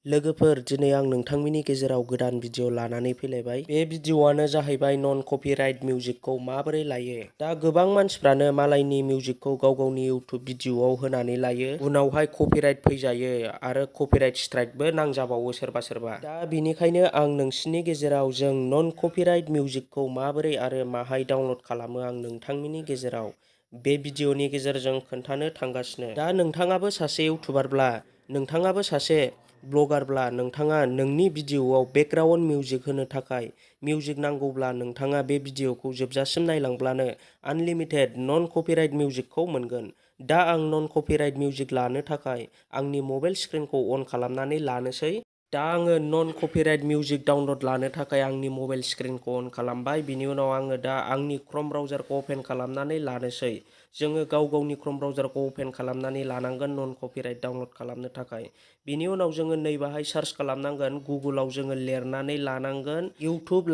लोगोफोर दिनै आं नोंथांमोननि गेजेराव गोदान भिडिअ लानानै फैलायबाय। बे भिडिअआनो जाहैबाय नन कपिराइट मिउजिकखौ माबोरै लायो। दा गोबां मानसिफ्रानो मालायनि मिउजिकखौ गाव गावनि इउटुब भिडिअआव होनानै लायो, उनावहाय कपिराइट फैजायो आरो कपिराइट स्ट्राइकबो नांजाबावो सोरबा सोरबा। दा बिनिखायनो आं नोंसिनि गेजेराव जों नन कपिराइट मिउजिकखौ माबोरै आरो माहाय डाउनलड खालामो आं नोंथांमोननि गेजेराव बे भिडिअनि गेजेरजों खोन्थानो थांगासिनो। दा नोंथाङाबो सासे इउटुबारब्ला, नोंथाङाबो सासे ब्लगारब्ला, नोंथाङा नोंनि भिडिअआव बेकग्राउन्ड मिउजिक होनो थाखाय मिउजिक नांगौब्ला नोंथाङा बे भिडिअखौ जोबजासिम नायलांब्लानो आनलिमिटेड नन कपिराइट मिउजिकखौ मोनगोन। दा आं नन कपिराइट मिउजिक लानो थाखाय आंनि मबाइल स्क्रिनखौ अन खालामनानै लानोसै। दा आङो नन कपिराइट मिउजिक डाउनलड लानो थाखाय आंनि मबाइल स्क्रिनखौ अन खालामबाय। बिनि उनाव आङो दा आंनि क्रम ब्राउजारखौ अपेन खालामनानै लानोसै। जोङो गाव गावनि क्रम ब्राउजारखौ अपेन खालामनानै लानांगोन नन कपिराइट डाउनलड खालामनो थाखाय। बिनि उनाव जोङो नैबाहाय सार्च खालामनांगोन, गुगोलाव जोङो लिरनानै लानांगोन इउटुब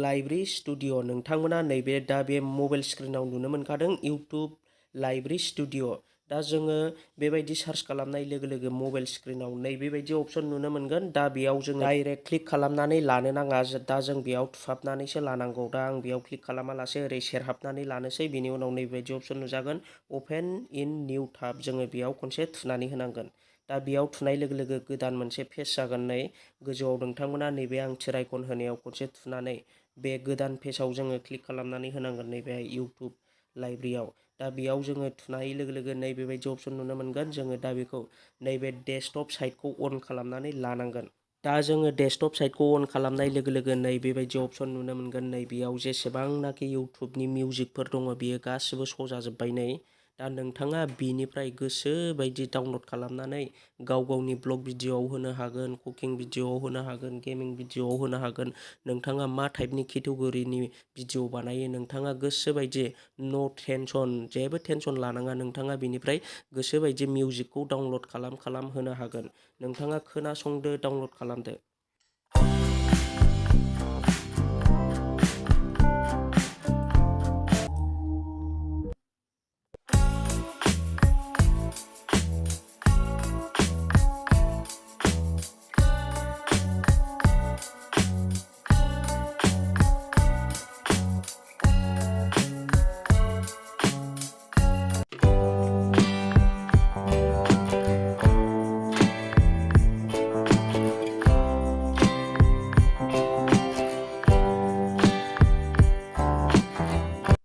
लाइब्रेरि स्टुडिअ। नोंथांमोना नैबे दा बे मबाइल स्क्रिनाव नुनो मोनखादों इउटुब लाइब्रेरि स्टुडिअ। दा जोङो बेबायदि सार्च खालामनाय लोगो लोगो मबाइल स्क्रिनाव नैबेबायदि अपसन नुनो मोनगोन। दा बेयाव जोङो डाइरेक्ट क्लिक खालामनानै लानो नाङा, दा जों बेयाव थुफाबनानैसो लानांगौ। दा आं बेयाव क्लिक खालामालासे ओरै सेरहाबनानै लानोसै। बिनि उनाव नैबेबायदि अपसन नुजागोन अपेन इन निउ टाब, जोङो बेयाव खनसे थुनानै होनांगोन। दा बेयाव थुनाय लोगो लोगो गोदान मोनसे पेज जागोन। नै गोजौआव नोंथांमोना नैबे आं थिर आइकन होनायाव खनसे थुनानै बे गोदान पेजाव जोङो क्लिक खालामनानै होनांगोन नैबे इउटुब लाइब्रेरियाव। दा बेयाव जोङो थुनाय लोगो लोगो नैबेबायदि अपसन नुनो मोनगोन। जोङो दा बेखौ नैबे डेस्कटप साइटखौ अन खालामनानै लानांगोन। दा जोङो डेस्कटप साइटखौ अन खालामनाय लोगो लोगो नैबेबायदि अपसन नुनो मोनगोन। नै बेयाव जेसेबांनाखि इउटुबनि मिउजिकफोर दङ बेयो गासिबो सजाजोब्बाय। नै दा नोंथाङा बेनिफ्राय गोसो बायदि डाउनलड खालामनानै गाव गावनि ब्लग भिडिअआव होनो हागोन, कुकिं भिडिअआव होनो हागोन, गेमिं भिडिअआव होनो हागोन। नोंथाङा मा टाइपनि केटेगरिनि भिडिअ बानायो नोंथाङा गोसोबायदि नो टेनसन, जेबो टेनसन लानाङा। नोंथाङा बेनिफ्राय गोसोबायदि मिउजिकखौ डाउनलड खालाम होनो हागोन। नोंथाङा खोनासंदो, डाउनलड खालामदो।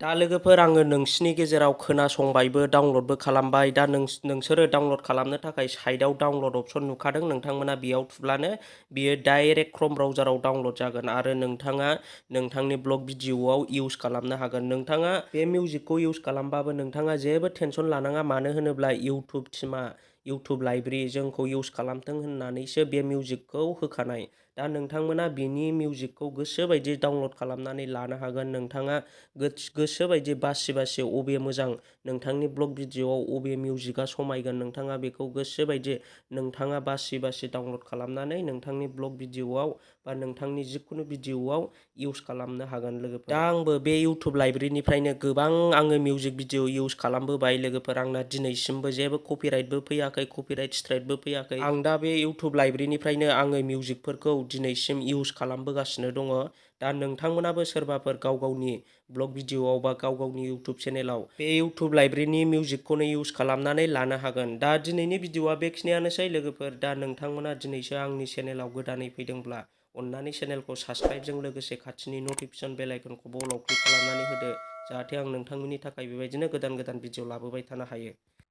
दा लोगोफोर आङो नोंसिनि गेजेराव खोनासंबायबो, डाउनलडबो खालामबाय। दा नोंसोरो डाउनलड खालामनो थाखाय साइडआव डाउनलड अपसन नुखादों नोंथांमोना, बेयाव थुब्लानो बियो डाइरेक्ट क्रम ब्राउजाराव डाउनलड जागोन आरो नोंथाङा नोंथांनि ब्लग भिडिअआव इउज खालामनो हागोन। नोंथाङा बे मिउजिकखौ इउज खालामबाबो नोंथाङा जेबो टेनसन लानाङा, मानो होनोब्ला इउटुब टीमा, इउटुब लाइब्रेरि जोंखौ इउज खालामथों होननानैसो बे मिउजिकखौ होखानाय। दा नोंथांमोना बिनि मिउजिकखौ गोसोबायदि डाउनलड खालामनानै लानो हागोन। नोंथाङा गोसोबायदि बासि बासि अबे मोजां, नोंथांनि ब्लग भिडिअआव अबे मिउजिकआ समायगोन, नोंथाङा बेखौ गोसोबायदि नोंथाङा बासि बासि डाउनलड खालामनानै नोंथांनि ब्लग भिडिअआव बा नोंथांनि जिखुनु भिडिअआव इउज खालामनो हागोन लोगोफोर। दा आंबो बे इउटुब लाइब्रेरिनिफ्रायनो गोबां आङो मिउजिक भिडिअ इउज खालामबोबाय लोगोफोर। आंना दिनैसिमबो जेबो कपिराइटबो फैयाखै, कपिराइट स्ट्राइकबो फैयाखै। आं दा बे इउटुब लाइब्रेरिनिफ्रायनो आङो मिउजिकफोरखौ दिनैसिम इउज खालामबोगासिनो दङ। दा नोंथांमोनाबो सोरबाफोर गाव गावनि ब्लग भिडिअआव बा गाव गावनि इउटुब चेनेलाव बे इउटुब लाइब्रेरिनि मिउजिकखौनो इउज खालामनानै लानो हागोन। दा दिनैनि भिडिअआ बेखिनियानोसै लोगोफोर। दा नोंथांमोना दिनैसो आंनि चेनेलाव गोदानै फैदोंब्ला अन्नानै चेनेलखौ साबस्क्राइबजों लोगोसे खाथिनि नटिफिकेसन बेल आइकनखौबो अलाव क्लिक खालामनानै होदो, जाहाथे आं नोंथांमोननि थाखाय बेबायदिनो गोदान गोदान भिडिअ लाबोबाय थानो हायो।